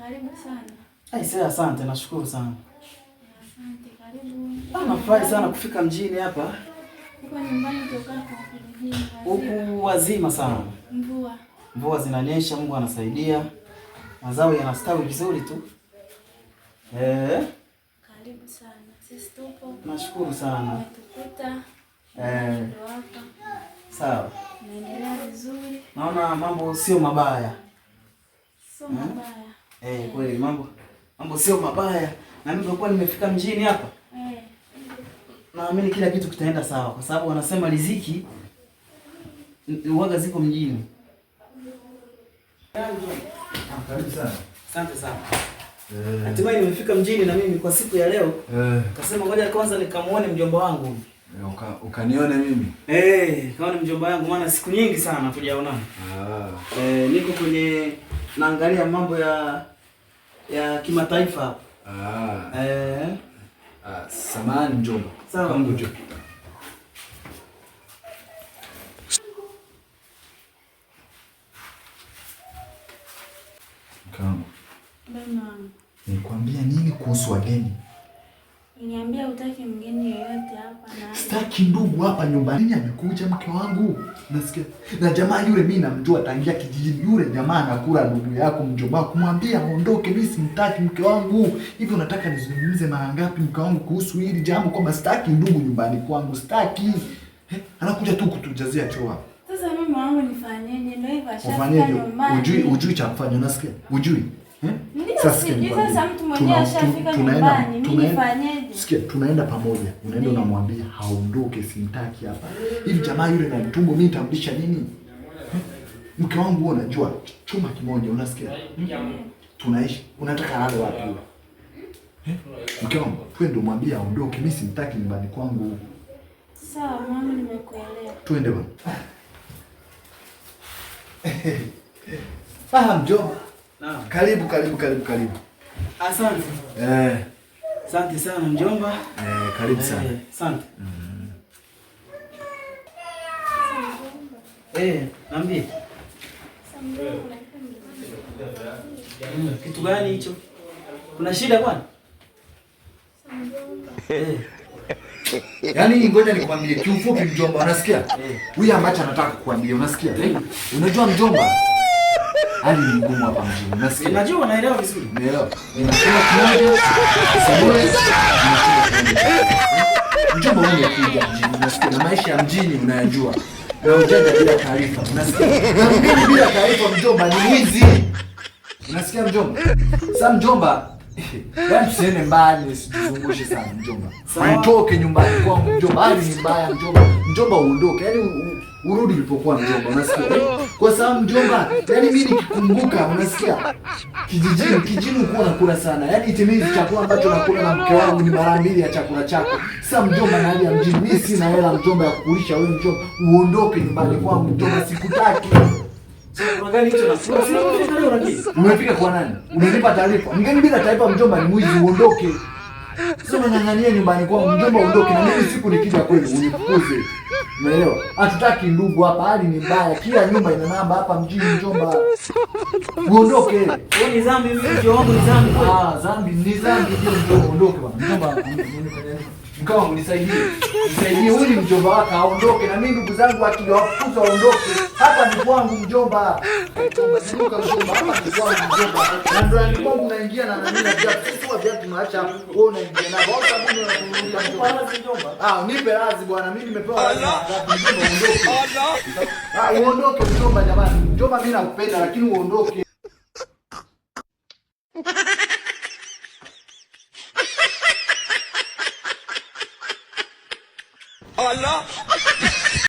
Karibu sana. Aisee, asante, nashukuru sana. Asante, karibu. Ah, nafurahi sana kufika mjini hapa. Huko nyumbani kutoka kwa kijijini. Huku wazima sana. Mvua. Mvua zinanyesha, Mungu anasaidia. Mazao yanastawi vizuri tu. Eh. Karibu sana. Sisi tupo. Nashukuru sana. Umetukuta. Eh. Sawa. Naendelea vizuri. Naona mambo sio mabaya. Sio mabaya. Eh, kweli mambo sio mabaya. Na mimi kwa kuwa nimefika mjini hapa. Eh. Naamini kila kitu kitaenda sawa kwa sababu wanasema riziki uwaga ziko mjini. Karibu sana. Asante sana. Hatimaye nimefika mjini na mimi kwa siku ya leo. Kasema ngoja kwanza nikamuone mjomba wangu. Ukanione mimi? Kaone mjomba wangu maana siku nyingi sana hatujaonana. Niko kwenye naangalia mambo ya kimataifa hapa. Samahani mjomba. Sawa. Kwangu mjomba. Mkangu. Bwana. Nikwambia nini kuhusu wageni? Niambia hutaki mgeni yeyote hapa na sitaki ndugu hapa nyumbani. Amekuja mke wangu. Nasikia. Na jamaa yule mimi namjua tangia kijijini. Yule jamaa anakula ndugu yako mjomba wako. Kumwambia aondoke, mimi simtaki mke wangu. Hivi unataka nizungumze mara ngapi mke wangu kuhusu hili jambo kwamba sitaki ndugu nyumbani kwangu, sitaki. Anakuja tu kutujazia choo hapa. Sasa mimi wangu nifanyeje? Ndio hivyo ashafika Ufanyeje? nyumbani. Ujui cha kufanya, unasikia? Ujui? Sasa sasa mtu mwenyewe ashafika nyumbani, mimi nifanyeje? Sikia, tunaenda pamoja. Unaenda unamwambia haondoke, simtaki hapa. Hivi jamaa yule na mtumbo mimi nitamlisha nini? Mke wangu wewe unajua chuma kimoja, unasikia? Tunaishi. Unataka alale wapi yule? Mke wangu, twende umwambie aondoke, mimi simtaki nyumbani kwangu. Sawa, mama, nimekuelewa. Twende bwana. Ah, mjomba. Naam. Karibu, karibu, karibu, karibu. Asante. Asante sana mjomba. Karibu sana. Asante. Niambie. Kitu gani hicho? Kuna shida kwani? Yaani ngoja nikwambie kiufupi mjomba, unasikia? Huyu ambacho anataka kukuambia, unasikia? Unajua mjomba? Hali ni ngumu hapa mjini, unasikia? Najua, naelewa vizuri. Naelewa. Ninasema kimoja, sebule, ninasema kimoja. Mjomba wewe unakuja mjini, unasikia? Na maisha ya mjini unayajua. Na ujanja bila taarifa, unasikia? Na mgeni bila taarifa mjomba ni mwizi. Unasikia mjomba? Sasa mjomba, yaani tusiende mbali, usijizungushe sana mjomba. Sawa. Utoke nyumbani kwangu mjomba, hali ni mbaya mjomba. Mjomba uondoke, yaani urudi ulipokuwa mjomba, unasikia? Kwa sababu mjomba, yaani mimi nikikumbuka, unasikia? Kijijini ulikuwa unakula sana. Yaani itimizi chakula ambacho nakula na mke wangu ni mara mbili ya chakula chako. Sasa mjomba, na hali ya mjini, mimi sina hela mjomba ya kukulisha wewe mjomba. Uondoke nyumbani kwangu mjomba, sikutaki. Umefika kwa nani? Umenipa taarifa. Mgeni bila taarifa mjomba ni mwizi, uondoke. Sio unang'ang'ania nyumbani kwangu mjomba, uondoke. Na mimi siku nikija kwenu unifukuze. Umeelewa? Hatutaki ndugu hapa, hali ni mbaya. Kila nyumba ina namba hapa mjini mjomba. Uondoke. Wewe ni dhambi, mimi mjomba wangu ni dhambi. Ah, dhambi ni dhambi ndio mjomba, uondoke bwana. Mjomba, mkao wangu nisaidie. Nisaidie, huyu ni mjomba wako aondoke, na mimi ndugu zangu akiwafukuza waondoke. Hapa ni kwangu mjomba. Mjomba, hapa ni kwangu mjomba. Na ndio ni kwangu naingia na nani na viatu. Sisi wa viatu tunaacha hapo. Wewe unaingia na kwa sababu mimi nakununulia mjomba. Ah, nipe radhi bwana, mimi nimepewa radhi. Mjomba uondoke. Ah, uondoke mjomba jamani. Mjomba mimi nakupenda lakini uondoke. Allah.